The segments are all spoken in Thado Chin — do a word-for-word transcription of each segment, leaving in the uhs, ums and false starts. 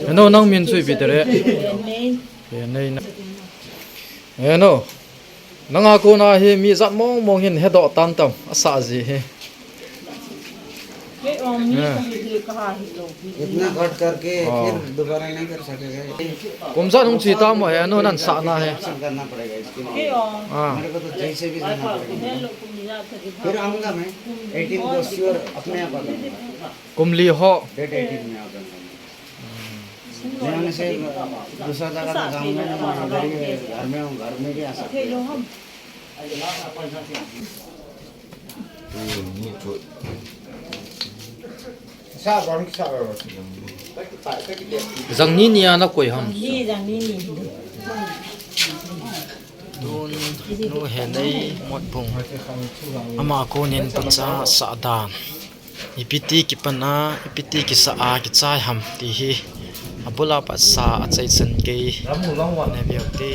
Eno, nang min chu ipi tire? Enei na. Eno. Nanga kona hi mi jat mong mong hin hedoh tan tam, asah ji hi. इतना कट करके फिर दोबारा नहीं कर सकेगा। Kum jat hung chi tam mo he, anu nan sah na he. करना पड़ेगा इसके लिए। हाँ। मेरे को तो जैसे भी जाना पड़ेगा। फिर आऊंगा मैं, एटीन को श्योर अपने आप आ जाऊंगा। Kum li ho. Date eighteen में आ जाऊंगा मैं। मैं उनसे दूसरा जगह तो जाऊंगा नहीं, मैं इधर ही घर में हूँ, घर में भी आ सकते हैं। Jangni ni a na koi ham. Ni jangni ni. Tun nu Henei Motbung. Ama konin pacha sah dan. Ipi ti kipan a, ipi ti kisa a kichai ham ti hi. Abul a pat sa a chai chan kei. Ne veu te.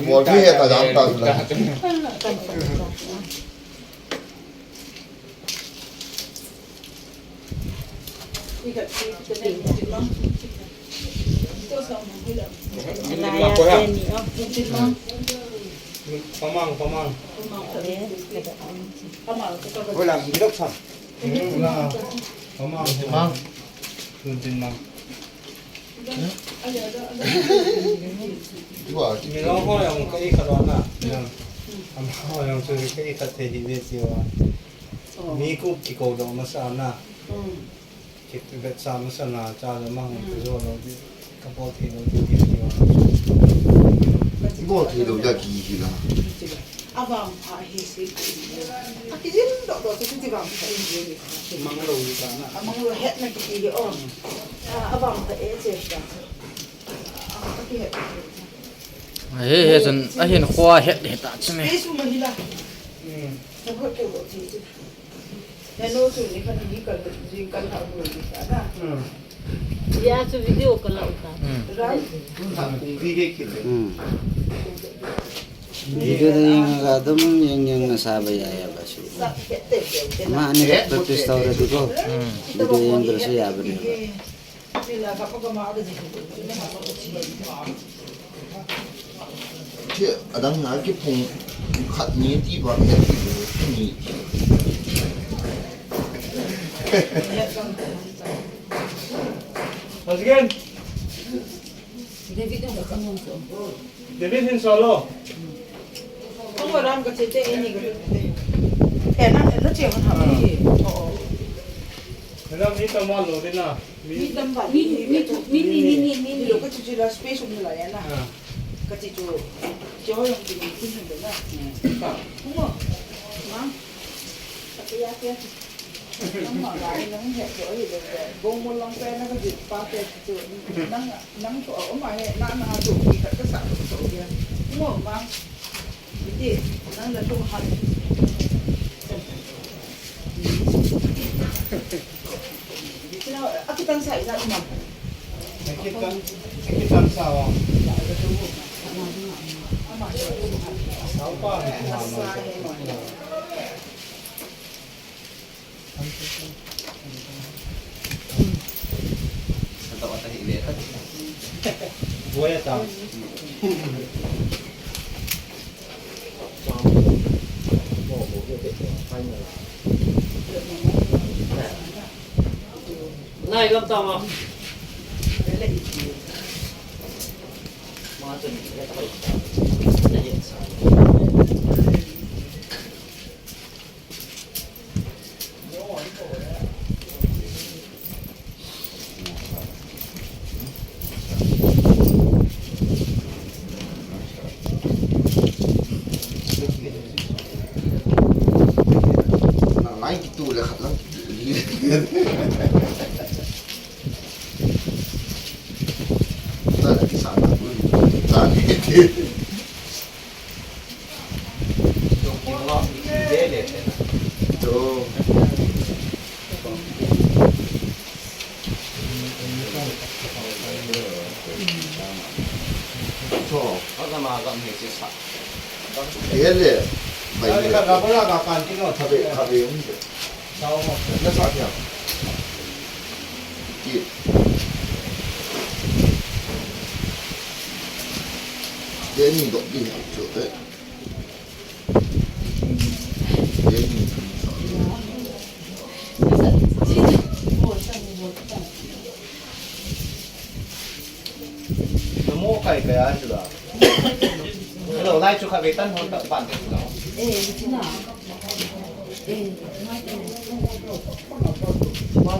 Bol phi he ta jam ta sula. Pamang, pamang. Hola, hilok sa. Pamang, pamang. Tuntin mang. Milong ho jong ka ikhat wana. Ama ho jong chu ka ikhat thei hi ve ti wana. Mi ku kiko doh masa na. Kivetsah masa na, cha le mang, kijo lou di, kabol thei lou di, di, di, di. Bol thei lou dia ki hi la. Avang pha hi si. Akijil doh doh, ti ti vang pha hi. Mang lou di ta na. Amang lou het na kiti hi, oh. Ah, avang pha e che ta. Ah, akihet. He, he, chun, ahin khua het, het ta chun e. Space um hi la. Hmm. Sa hot ko ti ti. Nanu chu ni khat ni kal, jing kal ha bu ni ta na. Hmm. Ya chu video kal la uta. Hmm. Ram. Hmm. Video to yeng ga dum yeng yeng na sa ba ya ya ba su. Sa ke te ke. Ma ni ka practice ta ra di ko. Hmm. Video yeng ga su ya ba ni. Che, adang na kiphung khat ni ti ba, khat ni ti. Once again. David hin solo. Kamo ram ka che te, eh, ni ka che te. Eh, na, na che man ha. Oh, oh. Hello, mi tam lo de na. Mi tam ba? Mi, mi, mi, mi, mi, mi. Ni lo ka che che la space um la ya na. Ah. Ka che che. Che ho yong che ni kun hin de na. Hmm. Ka. Kumo. Ma. Ka che ya che. Nangma ga nang he to hi le le. Bong mo lang pe na ka jit pa pe to. Nang, nang to a ma he na na to ki ka ka sa to to ya. Mo ma. Iti nang la to ha. Iti na akitan sa isa ma. Akitan, akitan sa wa. Sa pa ni ma. Nai gam tama. Ngai kitu le khat lang kitu. Sa na bu. Sa ni ti. To. To. Ele. Bai. Khabe, khabe um de. Nasa kya? Ki. Deni dok di ham chu, eh. Deni. Namo kai kai a chu la. Hello, lai chu khabe tan hon ta ban te chu la. Eh, china. Eh, mai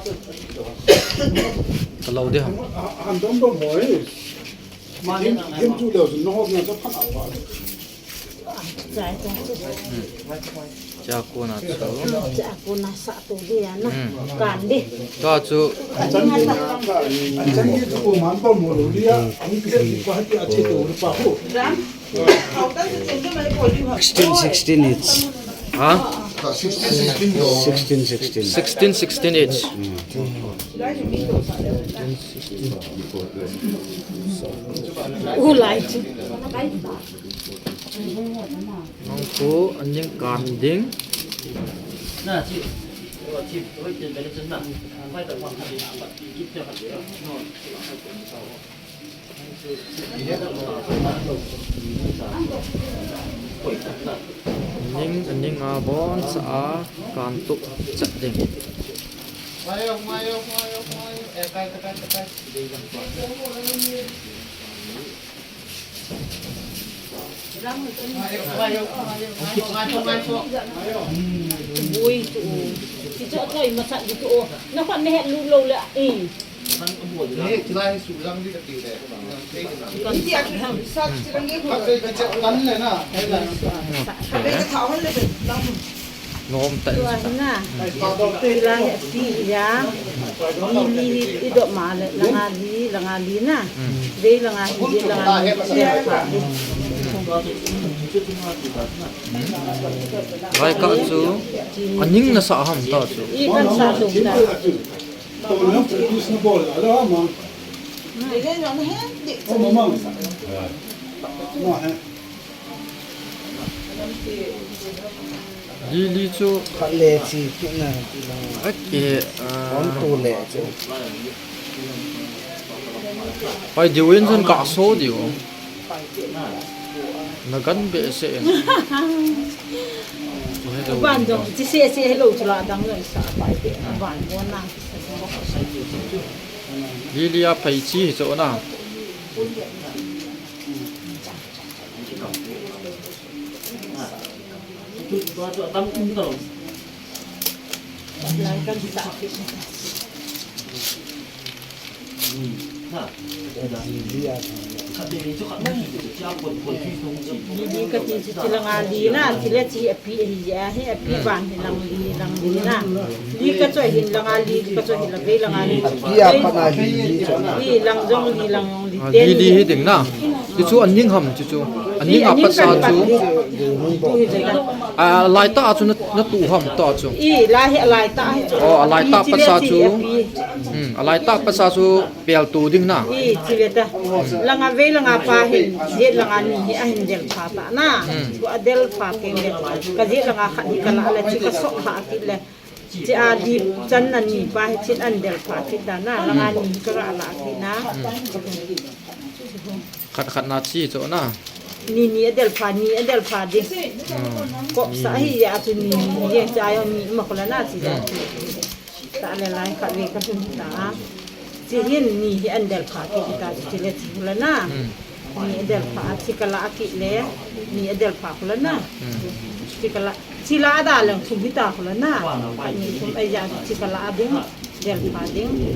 te. Ka lo de ham. Han dom dom hoi. Him, him chu leo chu no hop na cha phan a pa. Chai to. Cha ko na chu. Cha ko na sa to de ya na. Hmm. Kan de. To chu. Achan ge na ka, achan ge chu ko man pa mo lo lia. Ang ke ti pa ti a che to pa ho. Ram. Sixteen, sixteen each. Ha? Sixteen, sixteen each. U lai chu. Nang ko, an ding kan ding. Ning, ning a bon sa a kan tu chat ding. Bui tu. Kicho toi masa kicho. Na kwan ne het lu lo le. Eh. Nom ta. Tua hi na. Tua hi pi ya. Li, li, li, i dop ma le, langa li, langa li na. Vei langa hi, vei langa hi. Vai ka chu. Aning na sa ham ta chu. I kan sa tu ta. Lily chu khat le chi kit na ti lang. Okay, ah. Hon tu le chu. Hoi, diwin chun ka so diu. Na gan be se en. Ban dong, chi se se hello chu la dang lo sa pai te. Ban mo na. Lily a pai chi hi chu na. Ni ka ti chu chi langa li na, chi le chi a pi a hi a, hi a pi van hi lang li, lang li na. Li ka choi hin langa li, ka choi hin la vei langa li. Pi a pa na li li choi. Li lang jong li lang jong li. Ah, te li li li. Hi ding na. Ti chu an ning ham ti chu. An ning a pat sa chu. Tu hi ve ta. Ah, lai ta chu na, na tu ham ta chu. I lai hi lai ta hi chu. Oh, a lai ta pat sa chu. Hmm, a lai ta pat sa chu. Pel tu ding na. I, chi ve ta. Langa vei langa pa hin, jet langa ni hi a hin del pha ta na. Hmm. Chu a del pha keng le. Ka jet langa khat hi ka la le, chi ka sok ha kit le. Chi a di chan na ni pa hi chin an del pha kit ta na. Langa ni hi ka la la kit na. Hmm. Khat khat na chi chu na. Ni ni a del pha, ni a del pha ding. Hmm. Kop sa hi ya chu ni ni ye cha yo ni ma ko la na chi ya. Hmm. Ta le lai khat ve ka hun ta. Chi hin ni hi an del pha kit ta, chi le chi hula na. Hmm. Ni a del pha, chi ka la kit le, ni a del pha hula na. Hmm. Chi ka la, chi la da leng thum hi ta hula na. Ni thum ai ya chi ka la ding, del pha ding. Ni,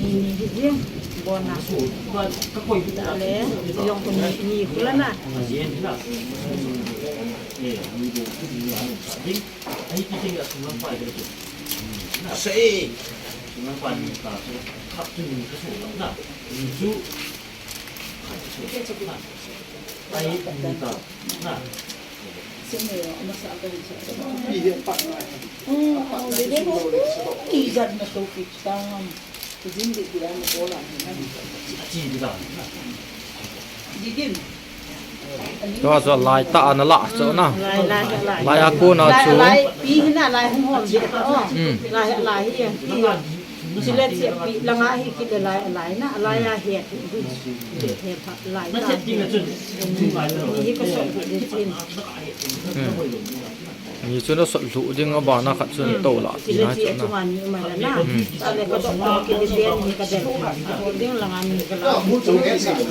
ni, ni hi ding, bon na. Ta le, yong ni, ni hula na. Sa e. Tua chu lai ta ana la chu na. Lai, lai, lai. Lai a kona chu. Lai, pi hina lai hung hom de. Oh. Hmm. Lai, lai hi. Chule chi pi langa hi kit le lai, lai na, lai a he. He pha lai ta. Ni hi ka sot de chin. Hmm. Ni chu na sot lhu ding a bana khat chu na to la ti na chu na. Chunga ni ma la na. Hmm. Sa le ka to to ki de ni ka del. Ding langa ni ka la.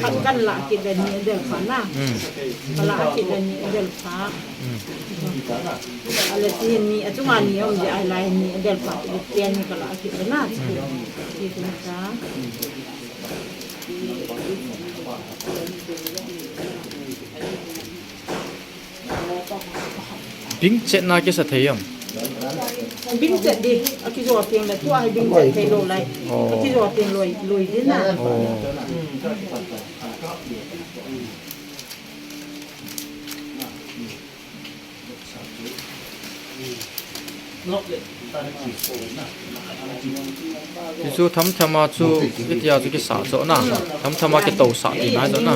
Khat kan la ki de ni del pha na. Hmm. Ka la ki de ni del pha. Hmm. Ale ti ni a chunga ni om de ai lai ni del pha ki de ni ka la ki de na. Hmm. Ki de na. Bing chetna kisa thei am? Bing chet di, a kijo teng le, tua hi bing chet thei lou lai. Oh. A kijo teng loi, loi di na. Oh. Ti chu tham tham a chu, itia chu kisa cho na. Tham tham a kito sa ti na cho na.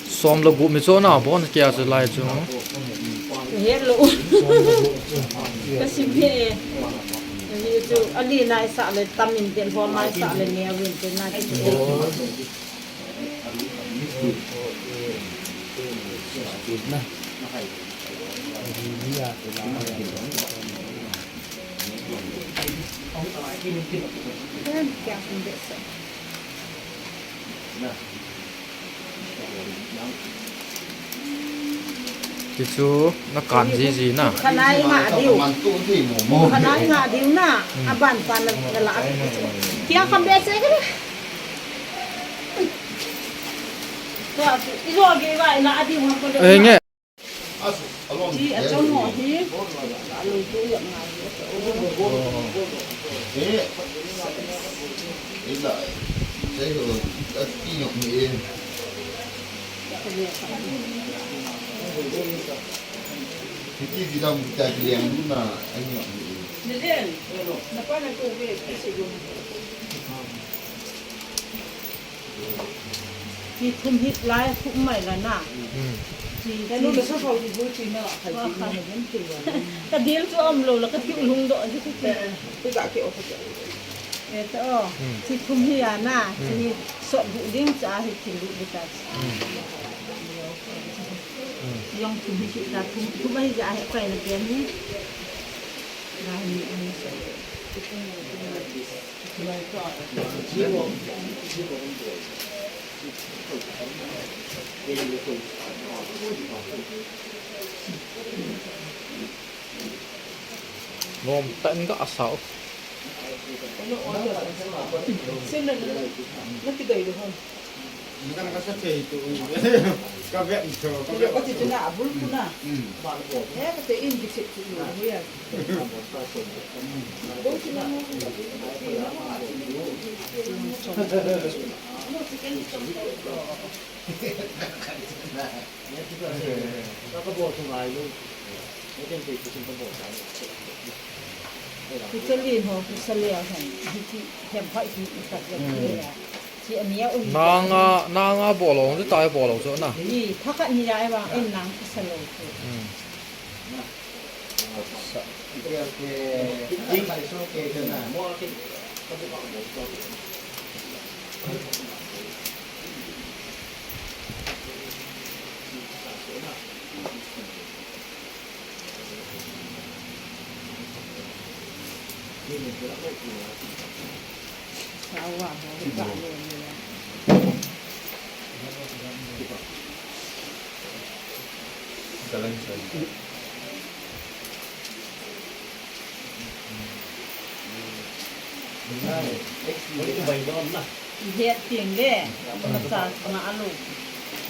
Som le gup mi chu na bon kia chu lai chu. Hello. Ka sim he. Ni chu ali nai sa le tam in tel ho mai sa le ne win te na ki. Ti chu na kan ji ji na. Khanai nga diu. Khanai nga diu na. Hmm. Aban pa na, na la. Kia kan be se ke. Tua, i jo ge ba, i la a diu ha ko le. Eh, nge. Ti a chong ho hi. Ti thum hi lai thum mai la na. Hmm. Ti, ti. Ka dil chu um lou la, ka tiu lung doh ji ti. Eh, eh. Ti ka ke o ka ke. Eh, to. Hmm. Ti thum hi a na, hmm, ti sot bu ding cha hi ti lu di ta. Hmm. Hmm. Yong thum hi ta, thum, thum mai ja hi kai na ken hi. Na ni, ni. Nom tah in ka asa u. Ka vet chu. Ka vet chu na, bul chu na. Mm. He ka te in ki chip chu na, hu ya. Kichalin ho, kisalel ho, hiti hem phai ti ipat ya. Ti ania u. Nanga, nanga bolo, ti tai bolo chu na. Ni, thakhat ni ya e bang, en nang kisalel chu. Hmm. Ihet ting le, sa nga alo.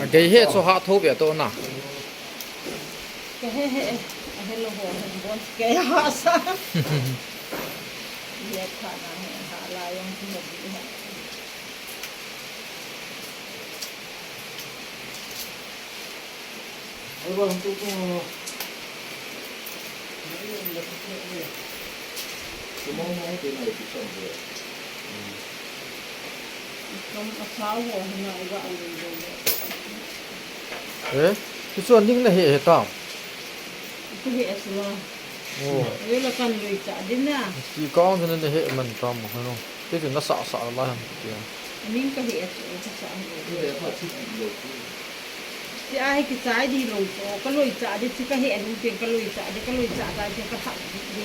Agei he chu ha tho ve to na. Ke he he, a he lo ho, he bon, ke ha sa. Ye tha na he, ha la yong ki he di he. Eh, hichu aning nahe he tam. Kahe a sila. Oh. Vela kan lui cha din na. Ti kong chu nahe man tam ho no. Ti chu nasah sah lai ham ti. Ning kahe a chu kasah. Ti a hi kichai di lou chu. Kalui cha di chu kahe a lung pen kalui cha di kalui cha ta chu kathak di.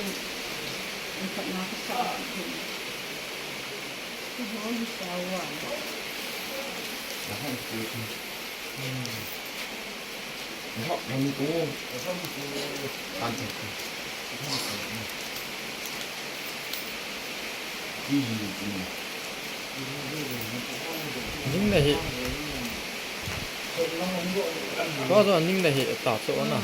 Ang khat na kasah di. Ho hi sa wa. Ning nahe. Ko jo ning nahe ta chu na.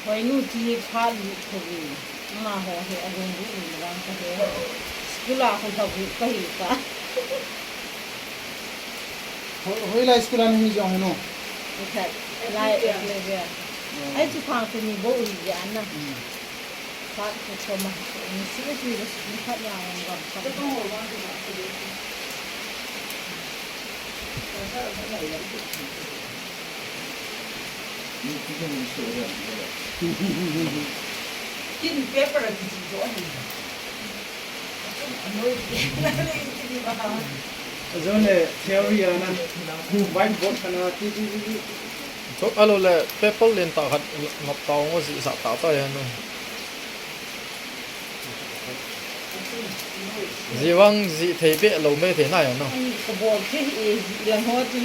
Hoinu ti pha lut tho ve. Amaho hi alung lut lut vang kahe. School a khu lha lut kahi ta. Hoi, hoilai school a nahi jong henu? Ikhat, lai Eclair. Ai chu phang chu ni bo ui ja na. Hmm. Phat chu choma, ni si ui ui ni khat ya ngam gam khat. Kin paper a kichi jo ahi. Ajole theory ana, whiteboard kana ti ti ti ti. Chok alo le paper len ta khat nop ta ngo ji sa ta ta ya no. Ji vang ji thei be lo me thei na ya no. Ani ka bol thei e, ji la ho ti.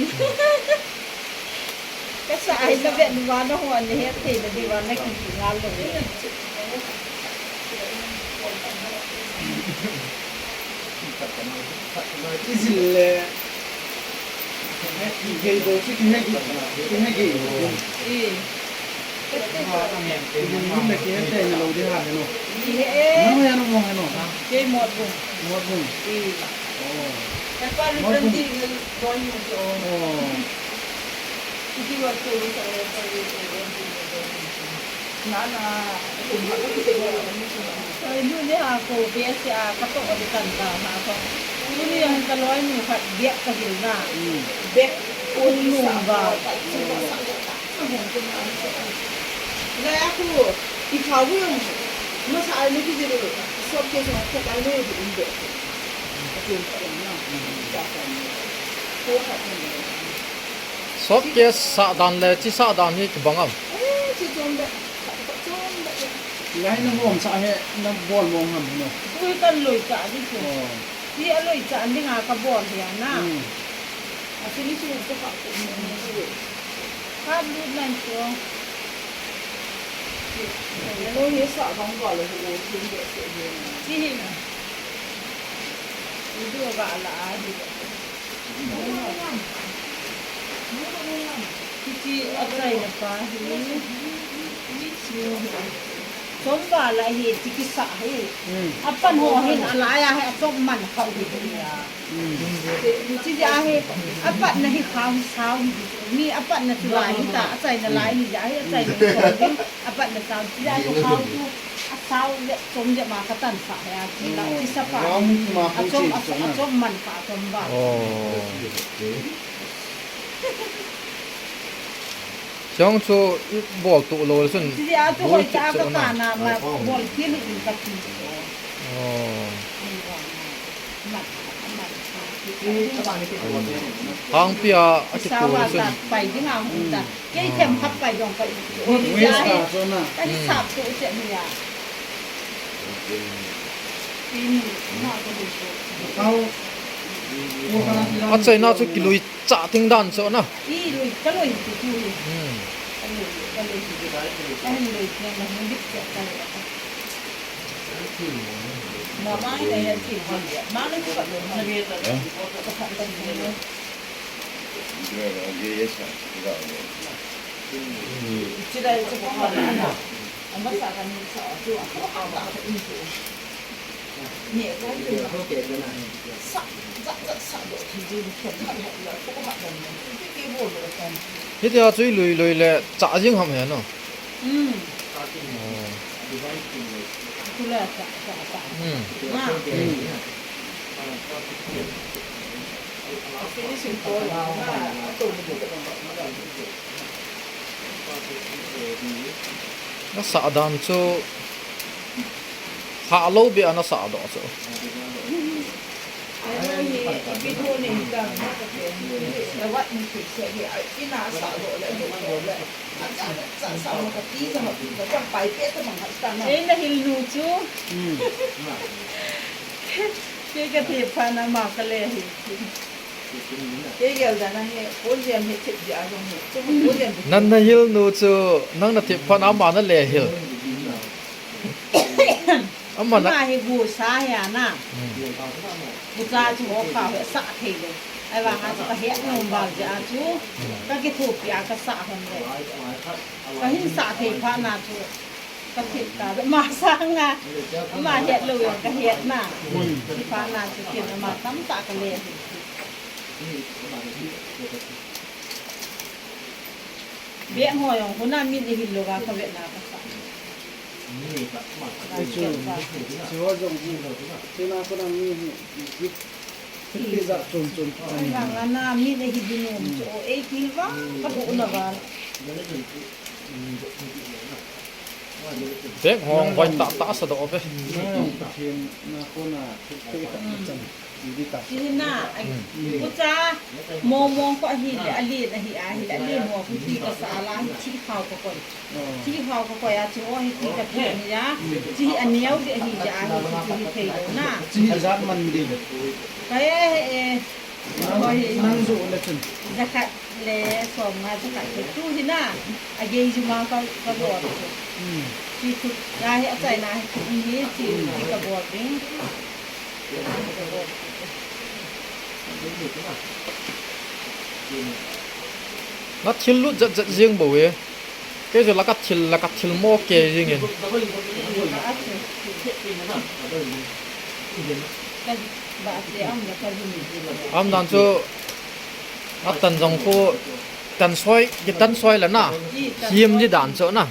Ka sa ai na vet ni vana ho ani het thei na ni vana ki ngal lo. Ijil le. Gei bou chu kihe gei. Kihe gei. I. Ijil le kihe tei na lo di ha he no. Kihe e. Manu ya no mo he no. Kei Motbung. Motbung. I. Oh. Motbung. Oh. Nana, nu ne ha ko be se a ka to de kan ta na ko. Nu ne yang ka loi nu khat bek ka hil na. Bek un nu ba. La ya ku, i kha wi ang. Ma sa ai ni ki de lo. So ke so ko ka ni de in de. Ko ka ni. Soap case sah dan le chi sah dan hi kibang am? Eh, chi chom be, chom be. Lai na bom sah he, na bol mong ham no. Ui kan loi cha di chu. Oh. Hi a loi cha ni nga ka bol hi a na. Hmm. A chi ni chu ko ka ku ni ni. Ka lu nan chu. Lo hi sah bang ko lo hi o chi be se ni. Chi hi na. Ni du ga la a hi. Hiche achaina pa hi. Chomval a hi, hiche kisah hi. Hmm. Apan ho hin alai a hi, achom man kha u hi. Hmm. Hiche a hi, apatna hi khao hi sao hi. Mi apatna chu lai hi ta, achaina lai hi ja hi, achaina hi sao hi. Apatna sao, hiche a hi khao chu, asao le chom le ma katan sa hi a, hiche la, hiche sa pa. Achom, achom man kha, achomval. Oh. Chang chu i bol tu lo le chun. Chi a chu hoi cha ka ta na ma bol ki li in ka ti. Oh. Hang pia a ki tu le chun. Pai ding a hung ta. Kei them khat pai dong ka i. Ka hi sap tu che ni a. Achaina chu kilui chah ting dan chu na. I lui, ka lui tu tu hi. Hmm. Ka lui, ka lui. Ka lui, ka lui, ka lui. Ma ma ni ya ti ma. Ma ni tu ka lui ma. Ka lui. Chidai chu ko ha na. Amasa kan sa chu a ko ha ta in chu. Ni ka ni. Sa, sa, sa, sa do thi ji ni khen ha ha la ko ha dan ni. Ti ti bo lo kan. Hitia chu i lui lui le chah jing ham he no. Hmm. Oh. Tu le chah, chah, chah. Hmm. Ha. Hmm. Finishing ko la ha. A to ni ko. Na sah dan chu hah lou beh a na sah doh chu. Ei na hil nu chu. Hmm. Kei ka thepha na ma ka le hi. Kei gel dan a hi, phone lian hi thip dia jong hi. Chu phone lian. Nang na hil nu chu, nang na thepha na ama na le hil. Ama na. Ama hi gu sa hi a na. Hmm. Gu sa chu ho kha he sa thei le. Ahivang a chu ka he nom val dia chu. Ka kithopi a ka sa hon le. Ka hin sa thei pha na chu. Ka thip ta, ama sang a, ama het lou jong ka het na. Thip pha na chu kin ama tamtah ka le. Beh ho jong, huna min i hil lou va ka vet na ka sa. Ai chu, chu jong ji, chu na ko na mi hi, ji. Ti ja chom chom. Ai vang a na min i hil nom chu, o ei til va, ka bu na va. Bek hong hoi ta ta sa do ve. Nang Pathen na kona thupeh khat na chan. Ti di ta. Ti na, ai, hmm. Kucha, mong mong ko ahi le, alen ahi, ahi le, alen ho, ku ti ka sa la, hi thi khao ka koi. Oh. Thi khao ka koi a, chi ho hi ti ka thi ni ya. Chi hi a neo de hi ja, ahi, chi hi thei lo na. Chi hi a jat man di. Ka e, e. Nang, nang jo le chun. Jakhat le som nga jakhat le tu hi na. A gei ju ma ka, ka bol chu. Hmm. Chi tu, ya hi a chai na hi tu hi chi, chi ka bol ding. Na thil lut jat jat jing bo e. Kei chu la ka thil, la ka thil mo kei jing in. Am dan chu a tan jong khu tan soi, ki tan soi la na. Him di dan chu na.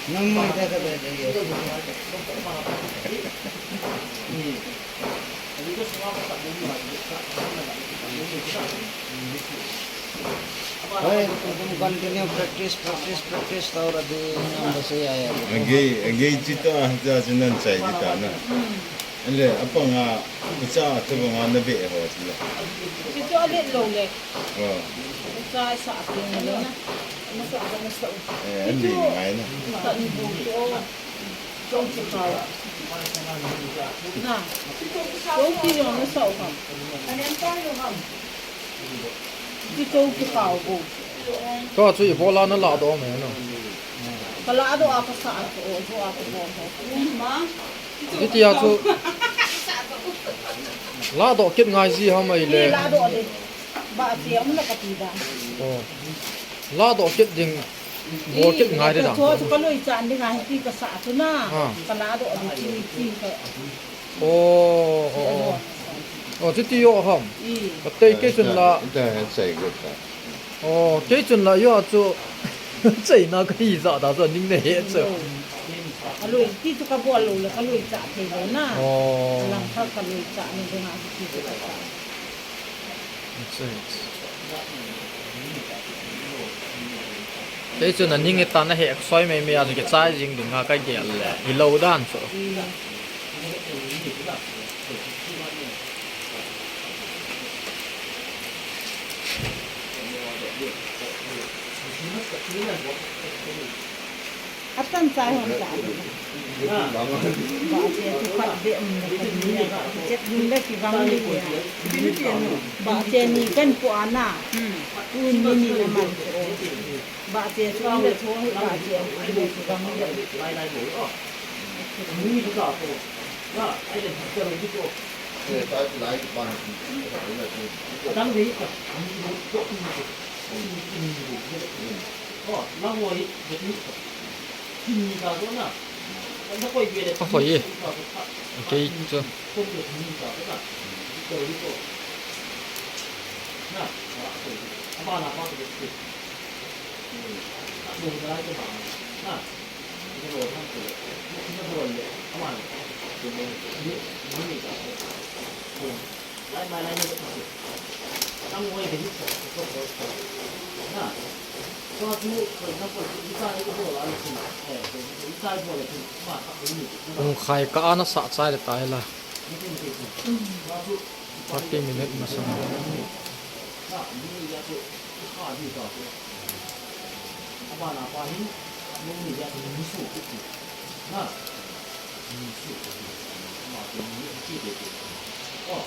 Nang mai ta ka da da ya. Oi, tum continue practice, practice, practice, tau ra di nam da se ya ya. Agi, agi chito ah, ta sinan chai di ta na. Ele, apang a, ucha, tabang a na be ho sila. Chito a le lo le. Oh. Ucha sa a pin lo na. Masa ka masa. Eh, andi ngai na. Ka ni bu to. Chong chu ka. Na. Chong ti yo na sa u ka. Ka nem ta yo ham. Ti chou ki khao bo. Ka chu i bol a na la do me na. Ka la do a ka sa a ko, jo a ko bo ho. Ma. Ti ti a chu. La do kit ngai ji ha mai le. Ni la do le. Ba ti am na ka ti da. Oh. La do kit ding. Bol kit ngai de da. Chu chu ka loi chan ding ngai ti ka sa chu na. Ah. Ka la do le ti ti ka. Oh, oh, oh. Oh, chuti jo ham. Ka tei kei chun la. Inta he chai got ta. Oh, kei chun la jo chu. Chai na ka hi ja da chu ning ne he chu. Alui ti chu ka bol lou le ka lui cha thei lou na. Oh. Alang kha ka lui cha ni ding a ti chu ka cha. Kei chu na ning e ta na he soi mai mai a chu ke chai jing ding ha ka gel le. Hi lou dan chu. Atan chai hon cha. Ba che tu khat be um le khat ni ba che ding le ki bang ni ya. Ba che ni kan pu ana. Tu ni ni na man ko. Ba che tu ni le tu ba che ni ki bang ni. Ka hoi e. Kei chu. Hung khai ka ana sa chai le ta hela. Thirty minute masang.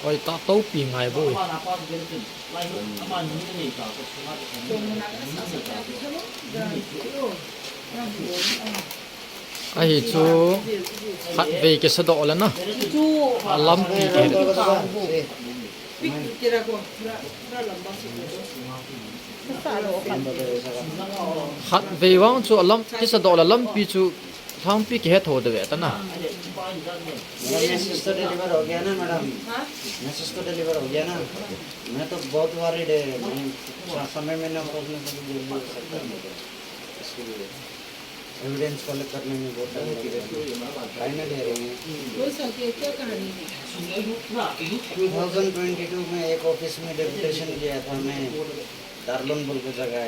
Oi, ta topi ngai boi. Ahi chu khatvei kisadoh le na. A lampi ke. Khatvei vang chu a lam kisadoh le lampi chu lampi kihe tho de ve ta na. Madam, message तो डिलीवर हो गया ना madam? Message तो डिलीवर हो गया ना? मैं तो बहुत वरीड है, मैं समय में ना पहुंचने से भी जल्दी हो सकता है मुझे। इसके लिए एविडेंस कलेक्ट करने में बहुत टाइम लगेगा। फाइनल हियरिंग है। वो सब के क्या कहानी है? टू थाउजेंड ट्वेंटी टू में एक ऑफिस में डेपुटेशन किया था मैं, दार्लुन बोल के जगह है।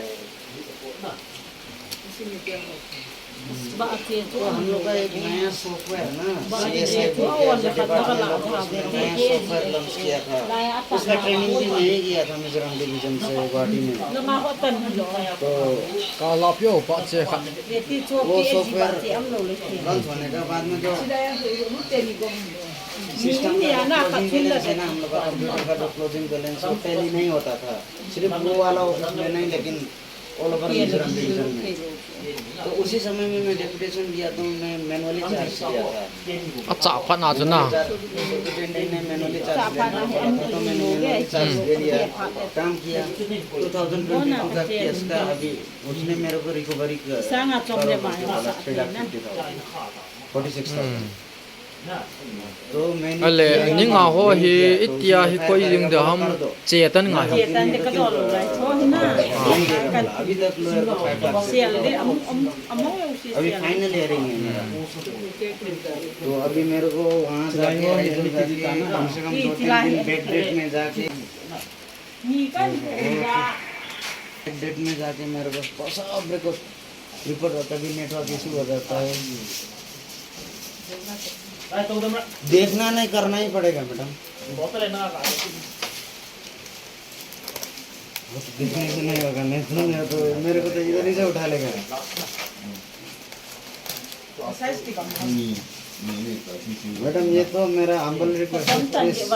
इसी में क्या होता है? तो हम लोग का एक नया सॉफ्टवेयर ना, सीएसआई बोल के ऐसा डिपार्टमेंट ऑफ उसने नया सॉफ्टवेयर लॉन्च किया था। उसका ट्रेनिंग भी मैं ही किया था मिजोरम डिवीजन से गुवाहाटी में। तो वो सॉफ्टवेयर लॉन्च होने के बाद में जो सिस्टम का क्लोजिंग बैलेंस है ना, हम लोग का कंप्यूटर का जो क्लोजिंग बैलेंस वो टैली नहीं होता था, सिर्फ वो वाला ऑफिस में नहीं, लेकिन ऑल ओवर मिजोरम डिवीजन में। तो उसी समय में मैं डेपुटेशन किया, तो मैं मैनुअली चार्ज किया था। Acha phat na chu na. Manually charge लेना पड़ा था, तो मैंने मैनुअली चार्ज ले लिया, काम किया। टू थाउजेंड ट्वेंटी टू का केस का अभी उसने मेरे को रिकवरी कर, करोड़ रुपये बोला, थ्री lakh fifty thousand, forty six thousand. तो मैंने Ale, ni nga ho hi, itia hi koi jing de ham, che tan ngai ho. अभी तक लो है तो फाइव लाख। अभी फाइनल हियरिंग है मेरा। तो अभी मेरे को वहाँ जाके आइजोल जाके कम से कम दो तीन दिन बैक डेट में जाके, बैक डेट में जाके मेरे को सब रिपोर्ट, रिपोर्ट होता भी नेटवर्क इशू हो जाता है। देखना नहीं, करना ही पड़ेगा मैडम। वो तो देखने से नहीं होगा, नहीं तो, नहीं तो मेरे को तो इधर ही से उठा लेगा। मैडम, ये तो मेरा हम्बल रिक्वेस्ट है, प्लीज।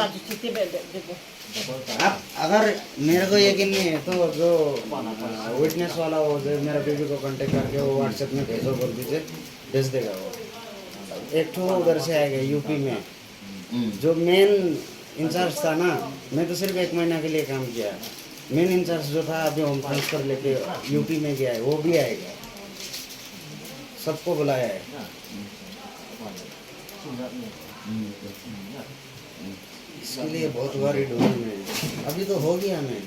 आप, अगर मेरे को यकीन नहीं है तो जो, अ, विटनेस वाला हो, जो मेरा बीबी को कांटेक्ट करके वो व्हाट्सएप में भेजो बोल दीजिए, भेज देगा वो। एक ठो उधर से आएगा, यूपी में। हम्म। जो मेन इंचार्ज था ना, मैं तो सिर्फ एक महीना के लिए काम किया। मेन इंचार्ज जो था, अभी होम ट्रांसफर लेके यूपी में गया है, वो भी आएगा। सबको बुलाया है। हम्म। इसके लिए बहुत वरीड हूँ मैं। अभी तो हो गया मैं,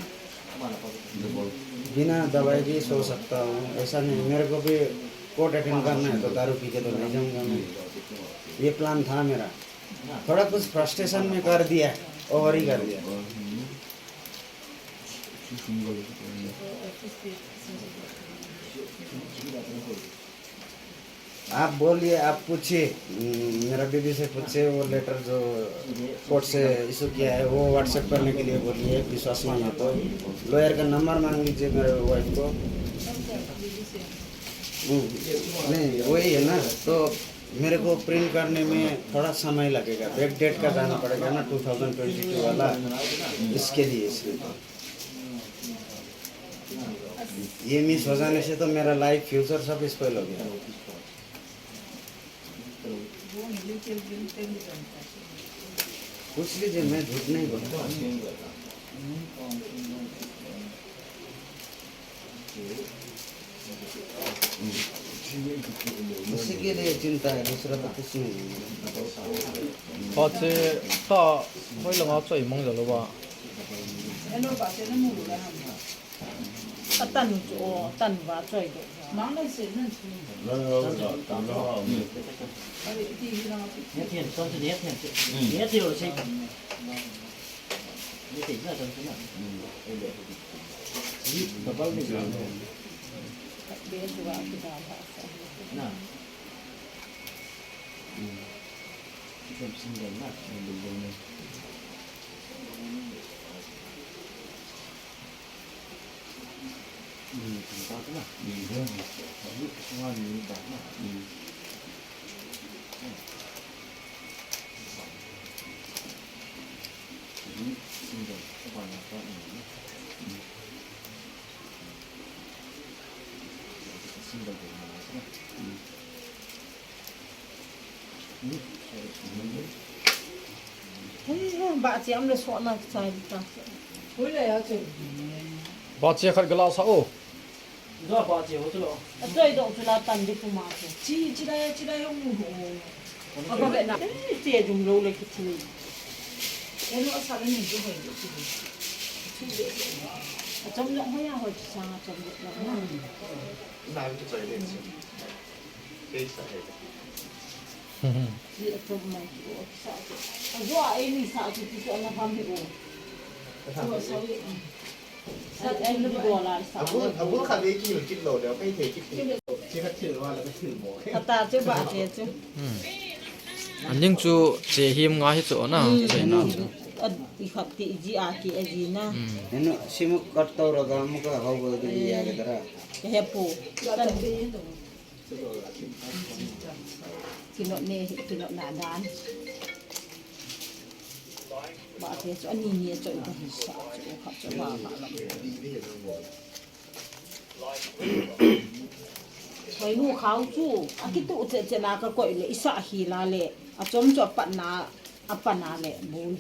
बिना दवाई भी सो सकता हूँ, ऐसा नहीं। मेरे को भी कोर्ट अटेंड करना है तो दारू पी के तो नहीं जाऊँगा मैं। ये प्लान था मेरा, थोड़ा कुछ फ्रस्ट्रेशन में कर दिया, ओवर ही कर दिया। आप बोलिए, आप पूछिए। हम्म, मेरा बीबी से पूछिए, वो लेटर जो कोर्ट से इशू किया है, वो व्हाट्सएप करने के लिए बोलिए, विश्वास नहीं है तो। लॉयर का नंबर मांग लीजिए मेरे वाइफ को। हम्म, नहीं, वही है ना, तो मेरे को प्रिंट करने में थोड़ा समय लगेगा, बैक डेट का जाना पड़ेगा ना, टू थाउजेंड ट्वेंटी टू वाला, इसके लिए, इसलिए। ये मिस हो जाने से तो मेरा लाइफ फ्यूचर सब स्पॉइल हो गया। पूछ लीजिए, मैं झूठ नहीं बोलता। उसी के लिए चिंता है, दूसरा तो कुछ नहीं है। Pache, ta, hoilanga choi mang jalo ba. Atan chu, atan va choi do. Mang lai se nan chu. Ba chiam le so na chai ta. Hui le ya che. Ba chia khat gala sa o. Zo ba chia ho chu lo. A choi do chu la tan di puma chu. Chi, chi la, chi la yong mu ho. A ba ve na. Chi jum lo le ki chi. E lo sa le ni ju ho. A chom le ho ya ho chi sa a chom le. Na ki choi le chi. Abul, abul khat le kihil kit lou le, kei thei kit. Chi khat thil va le ka thil mo. Ata chu ba ke chu. Aning chu che him nga hi chu na, che na. I khat ti ji a ki a ji na. Eno, simu kat tau ra ga mu ka hau ga di ya ga dara. He pu. Kinot ne, kinot na dan. Ba te chu ani ni chu ta hi sa chu kha chu ba ba la. Hoi nu khau chu, a kitu che che na ka koi le, i sa hi la le, a chom chu a pat na, a pat na le, bui.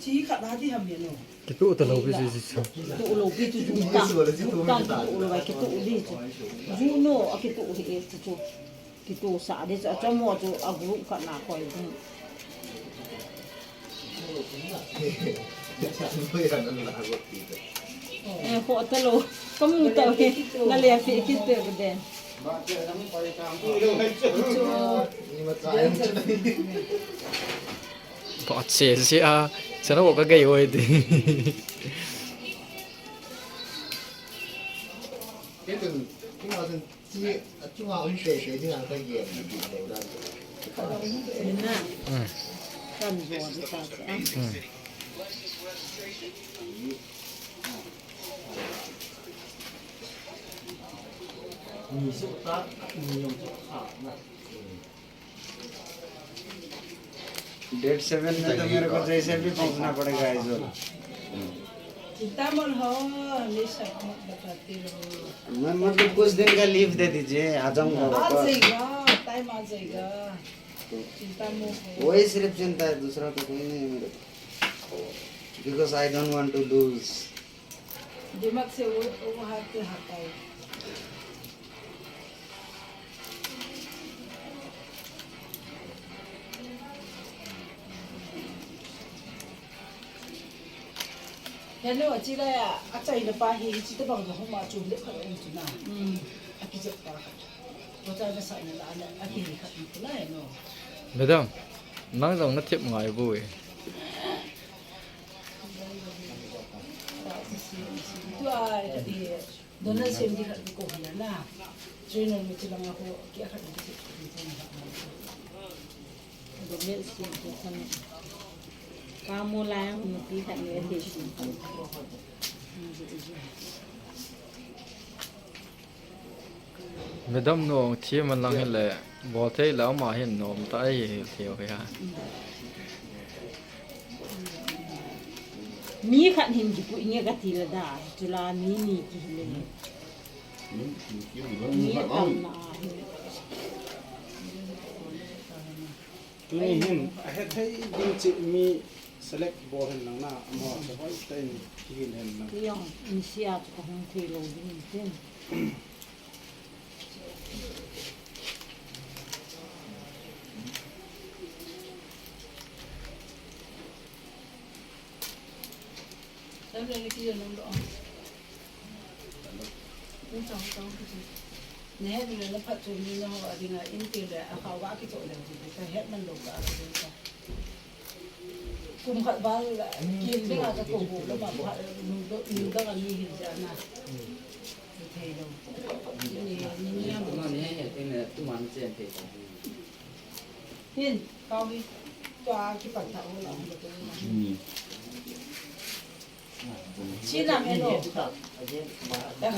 Chi khat ba di ham ye no. Kitu ta lo pi si si. Kitu lo pi tu ju ta. Ju ta kitu lo ba kitu li chu. Ju no a kitu hi e chu chu. Kitu sa di chu a chom mo chu a group khat na koi di. Eh, ho ta lo. Ka mu ta he. Na le fi kitu de. Chu. Ba che se a, chana wo ka gai oi ti. Ke tun, ki ma tun, chi, a chunga um se se ding a ka gen di lo dan. Ina. Kan zo di ta. Ni su ta, ni yong su ta na. Date seven में तो मेरे को जैसे भी पहुंचना पड़ेगा आइजोल। चिंता मत हो, हमेशा मत बताते रहो। मैं, मतलब, कुछ दिन का लीव दे दीजिए, आ जाऊंगा आ वापस। जाएगा, टाइम आ जाएगा। चिंता मत हो। वही सिर्फ चिंता है, दूसरा तो कोई नहीं है मेरे को। Because I don't want to lose. दिमाग से वो, वो हाथ पे हटाओ। Hello, achi la ya, achai na pa hi, chi ta bang na homa chu le kha um chu na. Hmm. Aki jep pa kha. Ko ta na sa na la na, aki hi kha um chu na, hello. Madam, nang jong na thep ngai bu e. Tua, eh, Donald Trump di khat ko hia na. Trainer mo chi la nga ko, ki khat di si, di ko na. Donald Trump di khat. Ka mo la ya mo di khat ni di si. Madam, nong thi man lang hile, bol thei la ma hin nom ta hi thei hi ha. Mi khat hin kipu inge ka ti la da, chula mi ni ki hile. Mi tam na hi. Tuni hin, a hethei ding cheh mi select bol hen lang na, amaho chu hoi tah in kihil hen lang. Kei jong, in sia chu ka hung thei lou ding in tin. Nahet le na phatchomna ho a dinga in ti le a khaova kichoh le ti ka het man lou ka a ding ka. Kum khat val la, kin dinga ka ko bu la ma pha, nu do, nu da ka mi hin ja na. Ni thei lou. Ni, ni, ni am. Tuma ni he, he, tuma ni chen thei lou. Hin, kau hi, tua kipat ta o la. China me lo. Eh,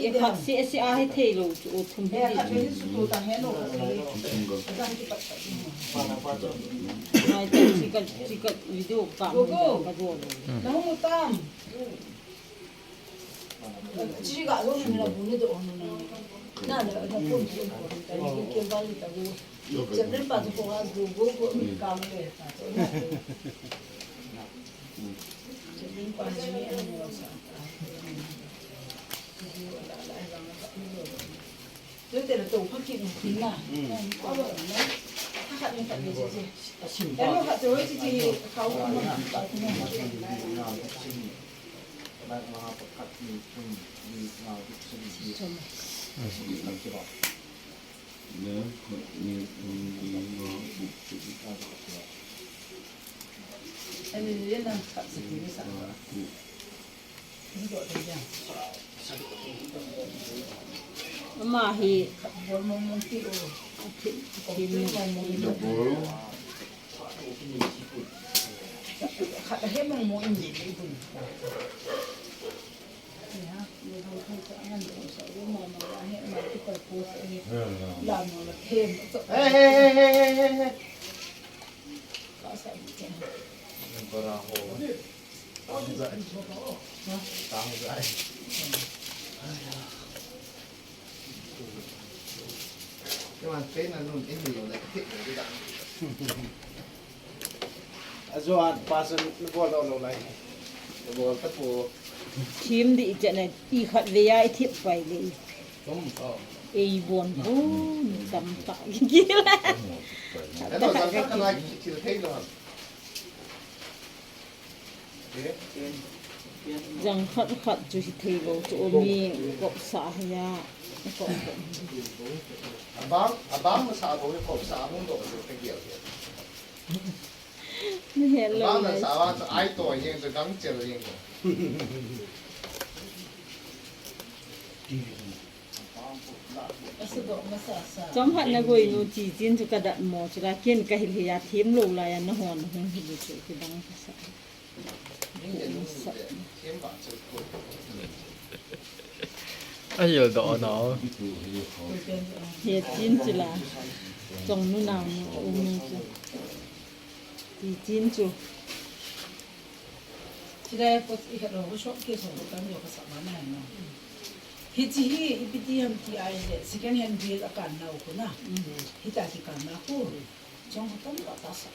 eh, khat se, se a he thei lou chu, o thum he. Eh, khat se su tu ta he lo. Ai, ta chi ka, chi ka video ka. Go, go. Ka go lo. Na hung tam. Chi ga lo ni la bu ni do na. Na na na ko ni ko ta ni ke ba ni ta go. Che prim pa ko ha go go go mi ka mo le ta. Che prim pa ni ni mo sa. Yo te la to pa ki ni na. Ko lo na. Ka khat ni khat ni ji. Hello, khat se wei chi chi kau ko na. Ama hi. Khat a he mong mong in le le bun. Ya, le bun khat sa ngan ko sa u ma ma la he ma ki pa ko sa he. La ma la he. Hey, hey, hey, hey, hey, hey, hey. Ka sa ni ke. Bara ho. Tang zai. Tang zai. Ajo an pasal bol lo lo lai. Bol ta po. Thim di chana i khat ve a i thip pai le. Tum to. Ei bon bu tam ta. Hello, sa ka na ki thil thei lo. Jang khat khat chu hi thei lou chu, mi kop sa hi a, kop kop. Abang, abang sa bo kop sa mong do chu ka gial gial. Ni he lo. Abang na sa wa chu ai to yeng chu gang chel yeng. Chomkhat na goi nu chi chin chu ka dat mo chu la ken ka hil hi a thim lo la ya na hon hung hil chu ki dang ka sa. A hil do na. He chin chu la. Chong nu na nu u nu chu. Chi chin chu. Chilai pot i khat lo, shop ke so ko tam jo ka sa ma na no. Hichi hi ipi ti ham ti ai le, second hand bill a kan nau ko na. Hita ki kan na ko. Chong ko tam ka ta sa.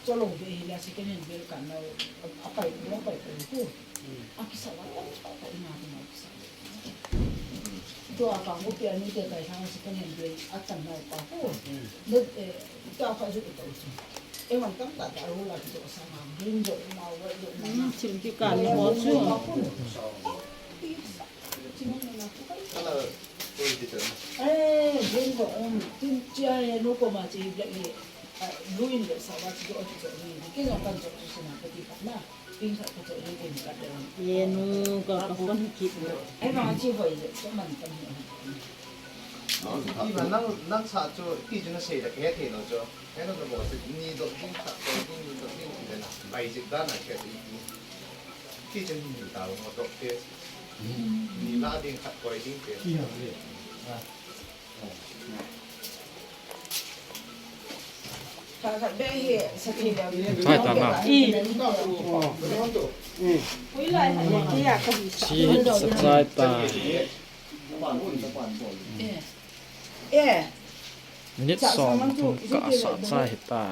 Cho lo be hi la second hand bill kan nau. A pai ko, a pai ko ko. A ki sa la, a pai ko na ko na ki sa. To a ka mo pe ani te kai ha second hand bill a kan nau pa ko. Le, eh, to a ka ju ko to. Evan tam ta ta ru la ki jo sa ma, green jo ma, white jo ma. Hmm, thil kikal ni ho chu. Ala, koi di ta. Eh, green jo, um, tin chia ye no ko ma chi black ye. Ah, blue in le sa wa chi jo chi jo ni. Ni ke jo kan jo chi na ka ti ka na. Pink khat ka jo ni ke ni ka de. Ye nu ka ka phone kit. Ai ma chi hoi le, so man kan ni. Iba nang, nang sa chu, ti chu na sei da ke thei lo chu. Kei na bol chu, ni dot ding khat, koi ding, ni dot ding ti le na. Bai jik dan a kei ti. Ti chu ni ta lo dot te. Ni la ding khat, koi ding te. Khat khat be hi sa ti le. Thai ta na. I. Ui lai ha ni ti ya ka hi sa. Si sa chai ta. Eh. Eh. Minute sawm ka sa chai ta.